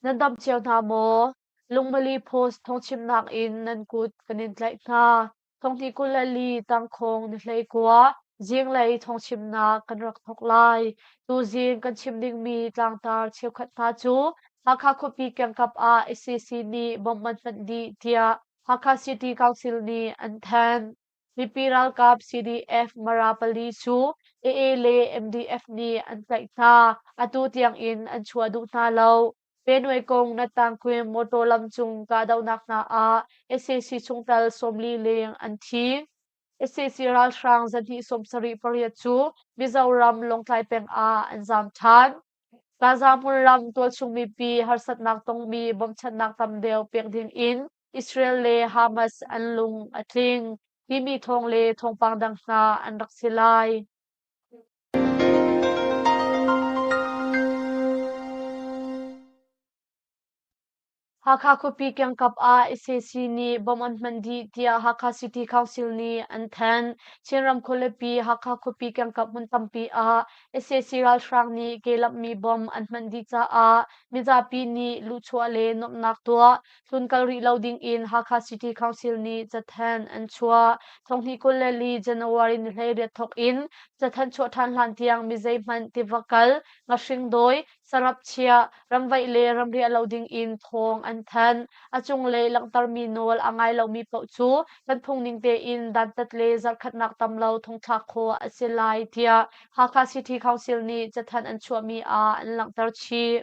Nan dam cio hna maw? Lungmali Post thawngchimnak in nan kut kan in tlaih hna. Thonghnih 24 tangkhawng ni 19 zinglei thawngchimnak kan rak thawk lai. Tuzing kan chim dingmi tlangtar cheukhat hna cu Hakha khuapi kiangkap ah sac nih bomb an hmanh dih tiah Hakha City Council nih an thanh. Mipi ralkap CDF Mara pali cu AA le MDF nih an tlaih hna. Atu tiang in an chuah duh hna lo. Benue kong Natangkwin motor lam cung kahdohnak hna ah sac chungtel 40 leng an thi. Sac ralhrang zahnih 78 cu Mizoram Lawngtlai peng ah an zaam ṭhan. Gaza hmunram tualchung mipi harsatnak tongmi bawmchanhnak tam deuh pek ding in Israel le Hamas an lung a tling timi thawng le thawngpang dang hna an rak si lai. Hakha khuapi kiangkap ah sac nih bomb an hman dih tiah Hakha City Council nih an thanh. Chinram khualipi Hakha khuapi kiangkap hmun tampi ah sac ralhrang nih kelamhmi bomb an hman dih caah mizapi nih luhchuah le nuamhnak tuah tlunkal rih lo ding in Hakha City Council nih cathanh an chuah. Thonghnih 24 January ni 18 thawk in cathanh chuah ṭhan hlan tiang mi zeihmanh tiva kal, ngahring dawi, sarap chiah, ramvaih le ramriah lo ding in thawng an thanh. A cunglei langhtermi nawl a ngai lomi paoh cu kan phungning tein dantat le zarhkhatnak tam lo thongthlak khawh a si lai tiah Hakha City Council nih cathanh an chuahmi ah an langhter chih.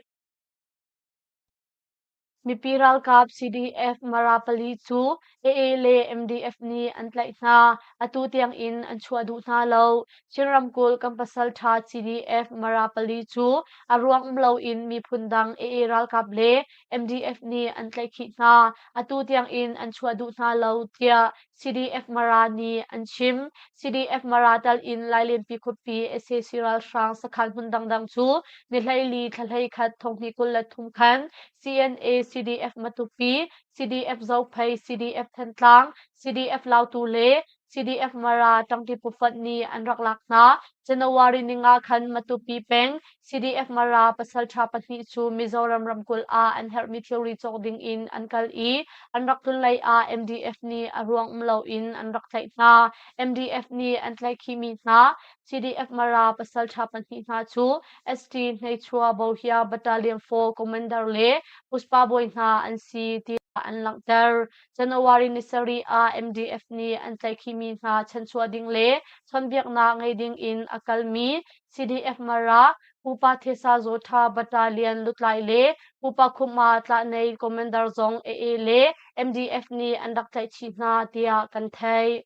Mipi ralkap CDF Mara pali cu AA le MDF nih an tlaih hna. Atu tiang in an chuah duh hna lo. Chin ramkulh kan pasalṭha CDF Mara pali cu a ruang um loin miphun dang AA ralkap le MDF nih an tlaihkhih hna. Atu tiang in an chuah duh hna lo tiah CDF Mara nih an chim. CDF Mara tal in Lailenpi khuapi sac ralhrang sakhan hmun dangdang cu ni 14 thla 11 thonghnih 23 khan CNA CDF Matupi, CDF Zophei, CDF Thantlang, CDF Lautu le CDF Mara ṭangṭi pufanh nih an rak lak hna. January ninga khan Matupi peng CDF Mara pasalṭha pahnih cu Mizoram ramkulh ah an herhmi thilri cawk ding in an kal i an rak tlun lei ah MDF nih a ruang um loin an rak tlaih hna. MDF nih an tlaihkhihmi hna CDF Mara pasalṭha pahnih hna cu ST Hneichua Bohia Battalion 4 Commander le Puspa bawi hna an si tiah an langhter. January ni sarih ah MDF nih an tlaihkhihmi hna chanchuah ding le chawnhbiaknak ngei ding in a kalmi CDF Mara Pupa Thesa Zawtha Battalion lutlai le Pupa Khuma Tlahnei Commander zong AA le MDF nih an rak tlaihchih hna tiah kan theih.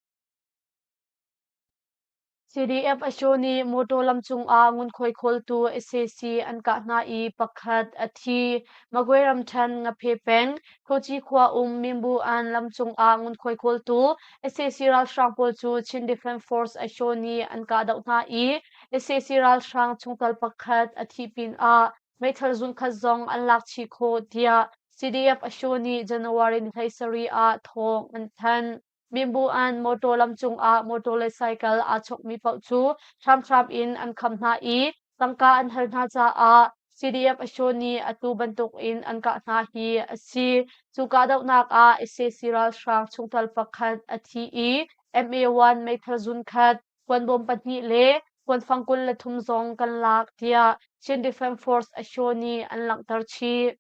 CDF Asho nih motor lam cungah ngunkhuai khawltu sac an kah hna i pakhat a thi. Magwe ramṭhen Ngaphe peng Khoci khua um Mimbu an lam cungah ngunkhuai khawltu sac ralhrang pawl cu Chin Defense Force Asho nih an kahdoh hna i sac ralhrang chungtel pakhat a thih pinah meithal zunkhat zong an lak chih khawh tiah CDF Asho nih January ni 17 ah thawng an thanh. Mimbu-an motor lam cungah motor le cycle aa chawkmi paoh cu hramhram in an kham hna i tangka an hal hna caah CDF Asho nih atu bantukin an kah hna hi a si. Cu kahdohnak ah sac ralhrang chungtel pakhat a thi i MA1 meithal zun khat, kuanbawm pahnih le kuanfang 23 zong kan lak tiah Chin Defense Force Asho nih an langhter chih.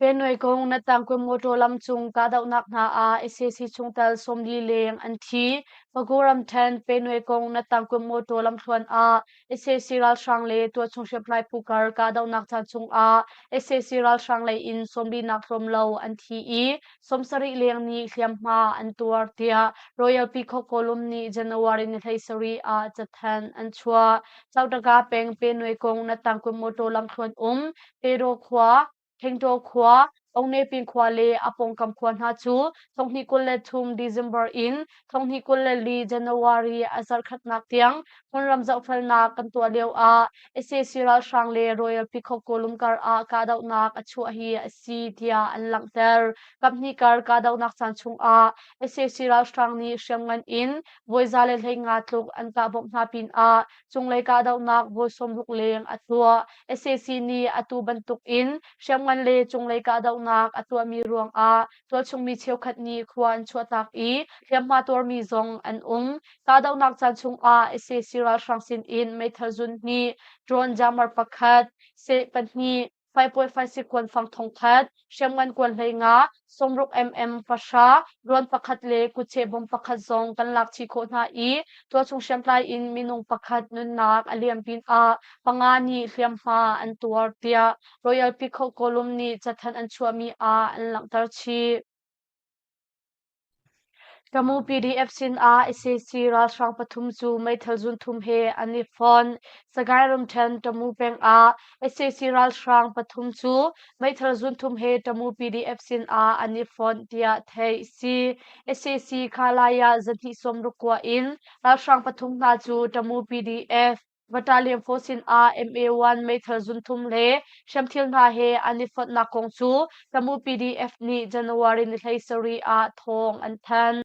Benue kong Natangkwe motor lam cung kahdohnak hna ah sac chungtel 40 leng an thi. Pagu ramṭhen Benue kong Natangkwe motor lamthluan ah sac ralhrang le tualchung hriamtlai phu kar kahdohnak caan chungah sac ralhrang lei in 40 nak tlawm lo an thi i 70 leng nih hliamhma an tuar tiah Royal Peacock Column nih January ni 17 ah cathanh an chuah. Chautaka peng Benue kong Natangkwe motor lamthluan um Pero khua, Thengtaw khua, Ongnepin khua le a pawngkam khua hna cu 2023 December in 2024 January a zarhkhatnak tiang hmunram zohfelnak kan tuah lio ah sac ralhrang le Royal Peacock Kawlum kar ah kahdohnak a chuah hi a si tiah an langhter. Kaphnih kar kahdohnak caan chung ah sac ralhrang nih hriamngan in voi 115 tluk an kah bawmh hna pinah cunglei kahdohnak voi 60 leng a tuah. Sac nih atu bantuk in hriamngan le cunglei kahdohnak a tuahmi ruangah tualchungmi cheukhat nih khua an chuahtak i hliamhma tuarmi zong an um. Kahdohnak caan chungah sac ralhrang sinin meithal zun hnih, drone jammer pakhat, seh pahnih, 5.56 kuan fang thongkhat, hriamngan kuan 15, 60 mm pahra, ruan pakhat le kutcheh bom pakhat zong kan lak chih khawh hna i tualchung hriamtlai in minung pakhat nunnak a liam pinah panga nih hliamhma an tuar tiah Royal Peacock Column nih cathanh an chuahmi ah an langhter chih. Tamu PDF sinah sac ralhrang pathum cu meithal zunthum he an i fonh. Sagaing ramṭhen Tamu peng ah sac ralhrang pathum cu meithal zunthum he Tamu PDF sinah an i fonh tiah theih a si. Sac Khalaya zahnih 69 in ralhrang pathum hna cu Tamu PDF Battalion 4 sinah MA1 meithal zunthum le hriamthil hna he an i fonhnak kong cu Tamu PDF nih January ni 17 ah thawng an thanh.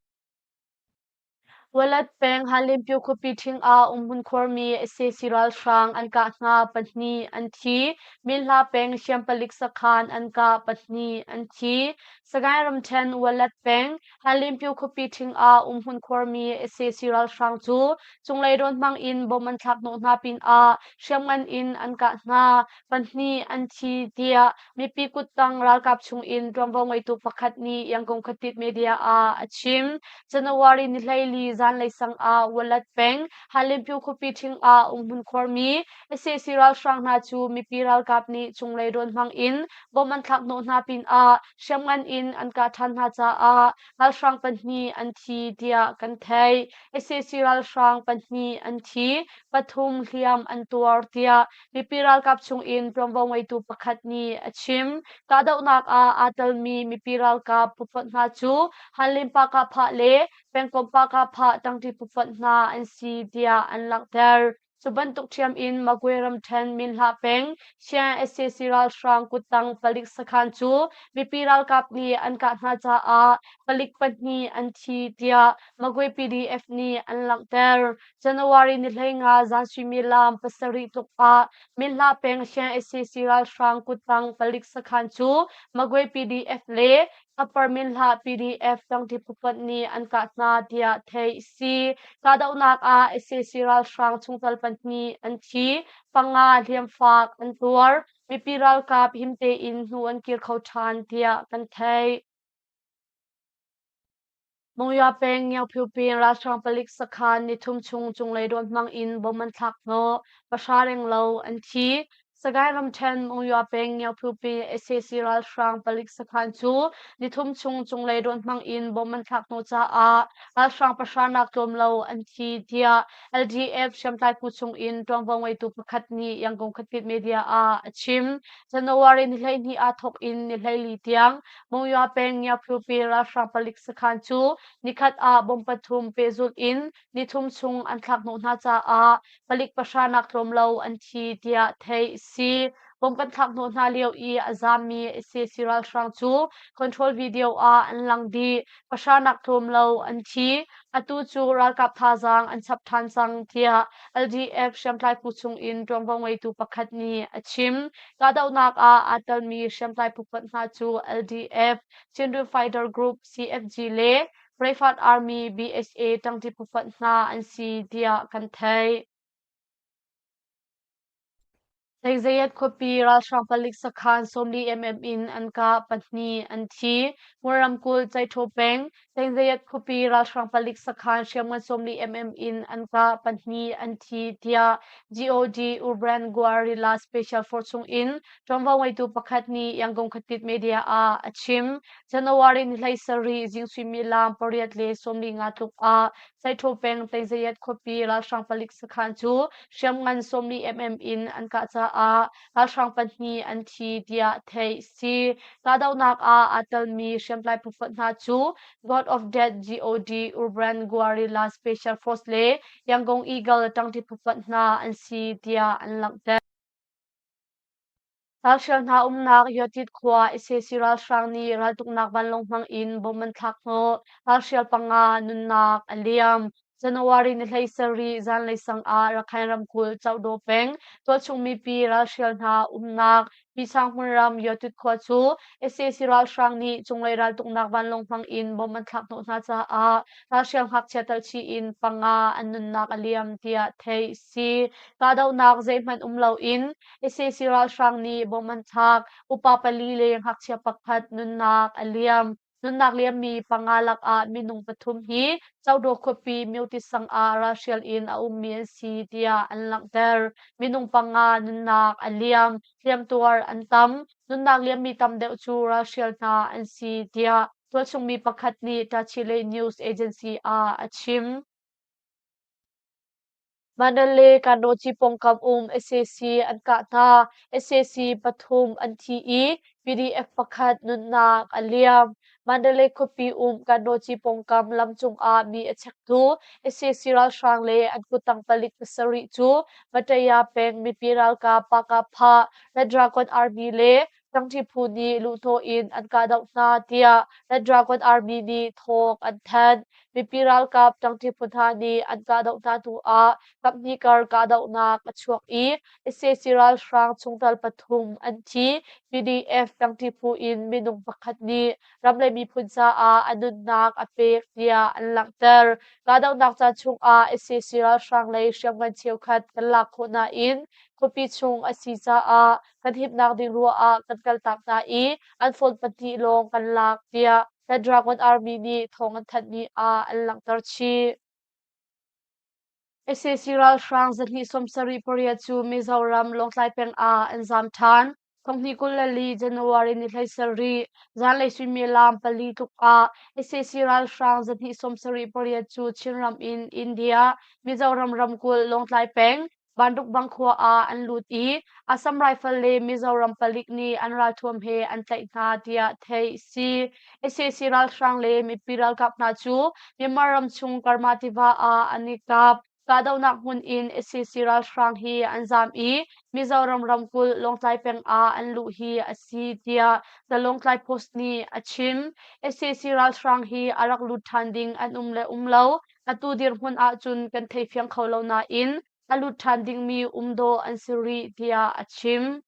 Walat peng Hanlimpyu khuapi ṭhing ah umhmun khuarmi sac ralhrang an kah hna pahnih an thi. Minhla peng Hriampalik sakhan an kah pahnih an thi. Sagaing ramṭhen Walat peng Hanlimpyu khuapi ṭhing ah umhmun khuarmi sac ralhrang cu cunglei rawn hmang in bom an thlak hnawh hna pinah hriamngan in an kah hna. Pahnih an thi tiah mipi kuttang ralkap chungin ṭuanvo ngeitu pakhat nih Yangon khuatit media ah a chim. January ni 14 zanlei sang ah Walat peng Hanlimpyu khuapi ṭhing ah umhmun khuarmi sac ralhrang hna cu mipi ralkap nih cunglei rawn hmang in bom an thlak hnawh hna pinah hriamngan in an kah ṭhan hna caah ralhrang pahnih an thi tiah kan theih. Sac ralhrang pahnih an thi, pathum hliam an tuar tiah mipi ralkap chungin ṭuanvo ngeitu pakhat nih a chim. Kahdohnak ah aa telmi mipi ralkap phufonh hna cu Hanlin Pahkahphah le pengkomh Pahkahphah ṭangṭi phufonh hna an si tiah an langhter. Cu bantuk ṭhiam in Magwe ramṭhen Minhla peng Sian sac ralhrang kuttang palik sakhan cu mipi ralkap nih an kah hna caah palik pahnih an thi tiah Magwe PDF nih an langhter. January ni 15 zan suimilam 7 tluk ah Minhla peng Sian sac ralhrang kuttang palik sakhan cu Magwe PDF le Upper Minhla PDF tangṭi phufonh nih an kah hna tiah theih a si. Kahdohnak ah sac ralhrang chungtel pahnih an thi, panga hliamfak an tuar. Mipi ralkap him tein hnu an kir kho ṭhan tiah kan theih. Monywa peng Ngiauphiu pin ralhrang palik sakhan nithum chung cunglei rawn hmang in bom an thlak hnawh. Pahra renglo an thi. Sagaing ramṭhen Monywa peng Ngiauphiu pin sac ralhrang palik sakhan cu nithum chung cunglei rawn hmang in bom an thlak hnawh caah ralhrang pahra nak tlawm lo an thi tiah LDF hriamtlai phu chung in ṭuanvo ngeitu pakhat nih Yangon khuatit media ah a chim. January ni 12 ah thawk in ni 14 tiang Monywa peng Ngiaphlupi ralhrang palik sakhan cu nikhat ah bomb pathum pehzulh in nithum chung an thlak hnawh hna caah palik pahra nak tlawm lo an thi tiah theih a si. Bomb kan thlak hnawh hna lio i a zaammi sac ralhrang cu control video ah an lang dih. Pahra nak tlawm lo an thi. Atu cu ralkap thazaang an chap ṭhan cang tiah LDF hriamtlai phu chung in ṭuanvo ngeitu pakhat nih a chim. Kahdohnak ah aa telmi hriamtlai phu hna cu LDF, Chinrin Fighter Group CFG le Brefat Army BSA ṭangṭi phu hna an si tiah kan theih. Zeizayat khuapi ralhrang palik sakhan 40 mm in an kah, pahnih an thi. Hmun ramkulh Caithaw peng. Tengzayat khuapi ralhrang palik sakhan hriamngan 40 mm in an kah, pahnih an thi tiah GOD Urban Guerrilla Special Force chung in ṭuanvo ngeitu pakhat nih Yangon khuatit media ah a chim. January ni 17 zing suimilam 8:45 tluk ah Saitho peng Tengzayat khuapi ralhrang palik sakhan cu hriamngan 40 mm in an kah caah ralhrang pahnih an thi tiah theih si. Kahdohnak ah aa telmi hriamtlai phufonh hna cu God of Death GOD Urban Guerrilla Special Force le Yangon Eagle ṭangṭi phufonh hna an si tiah an langhter. Ralhrial hna umnak Yotit khua sac ralhrang nih raltuknak vanlawng hmang in bomb an thlak hnawh. Ralhrial panga nunnak a liam. January ni 17 zanlei sang ah Rakhine ramkulh Cohdaw peng tualchung mipi ralhrial hna umnak Pisang hmunram Yotut khua cu sac ralhrang nih cunglei raltuknak vanlawng hmang in bomb an thlak hnawh hna caah ralhrial ngakchia telchih in panga an nunnak a liam tiah theih a si. Kahdohnak zeihmanh um loin sac ralhrang nih bomb an thlak. Upa pali le ngakchia pakhat nunnak a liam. Nunnak liammi panga lakah minung pathum hi Codaw khuapi Myotit sang ah ralhrial in a ummi an si tiah an langhter. Minung panga nunnak a liam, hliamtuar an tam. Nunnak liammi tam deuh cu ralhrial hna an si tiah tualchungmi pakhat nih Tachileik News Agency ah a chim. Mandalay Kanochi pawngkam um sac an kah hna. Sac pathum an thi i PDF pakhat nunnak a liam. Mandalay khuapi um Kanochi pawngkam lam cungah mi a chektu sac ralhrang le an kuttang palik pasarih cu Mataya peng mipi ralkap Pakapha Red Dragon Army le Ṭangṭi phu nih luhhnawh in an kahdoh hna tiah Red Dragon Army nih thawng an thanh. Mipi ralkap ṭangṭi phu hna nih an kahdoh hna hnu ah kaphnih kar kahdohnak a chuak i sac ralhrang chungtel pathum an thi. PDF ṭangṭi phu in minung pakhat nih ram le miphun caah a nunnak a pek tiah an langhter. Kahdohnak caan chungah sac ralhrang lei hriamngan cheukhat kan lak khawh nain khuapi chung a si caah kan himnak ding ruah ah kan kaltak hna i an phone pahnih lawng kan lak tiah The Dragon Army nih thawng an thanhmi ah an langhter chih. Sac ralhrang 278 cu Mizoram Lawngtlai peng ah an zaam ṭhan. 2024 January ni 17 zanlei suimilam pali tluk ah sac ralhrang 278 cu Chinram in India, Mizoram ramkulh Lawngtlai peng Banrukbang khua ah an lut i Assam Rifle le Mizoram palik nih an ralthuam he an tlaih hna tiah theih a si. Sac ralhrang le mipi ralkap hna cu Myanmar ram chung Karma tiva ah an i kap. Kahdohnak hmun in sac ralhrang hi an zaam i Mizoram ramkulh Lawngtlai peng ah an luh hi a si tiah The Lawngtlai Post nih a chim. Sac ralhrang hi a rak lut ṭhan ding an um le um lo atu dirhmun ahcun kan thei fiang kho lo nain a lut ṭhan dingmi um dawh an si rih tiah a chim.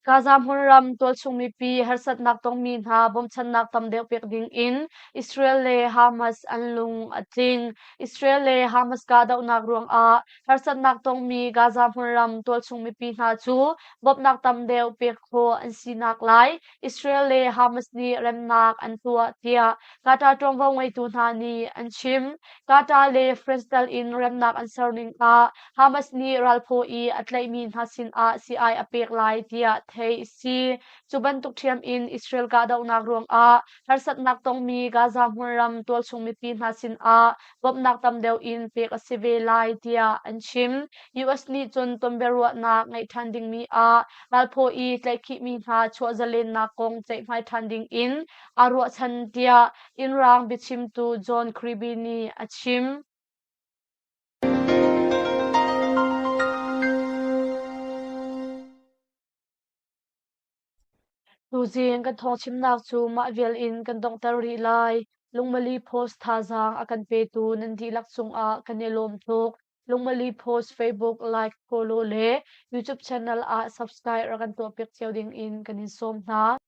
Gaza hmunram tualchung mipi harsatnak tongmi hna bawmchannak tam deuh pek ding in Israel le Hamas an lung a tling. Israel le Hamas kahdohnak ruangah harsatnak tongmi Gaza hmunram tualchung mipi hna cu bawmhnak tam deuh pek khawh an sinak lai Israel le Hamas nih remnak an tuah tiah Qatar ṭuanvo ngeitu hna nih an chim. Qatar le France tal in remnak an ser ning ah Hamas nih ralphaw i a tlaihmi hna sinah sii-ai a pek lai tiah theih a si. Cu bantuk ṭhiam in Israel kahdohnak ruangah harsatnak tongmi Gaza hmunram tualchung mipi hna sinah bawmhnak tam deuh in pek a si ve lai tiah an chim. US nih cun tonbiaruahnak ngeih ṭhan dingmi ah ralphaw i tlaihkhihmi hna chuah zalennak kong ceihmai ṭhan ding in aa ruahchan tiah Inn Raang biachimtu John Kirby nih a chim. Tuzing kan thawngchimnak cu mah vial in kan donghter rih lai. Lungmali Post thazaang a kan petu nan dihlak cungah kan i lawm tuk. Lungmali Post Facebook like, follow le YouTube channel ah subscribe rak kan tuahpiak cio ding in kan in sawm hna.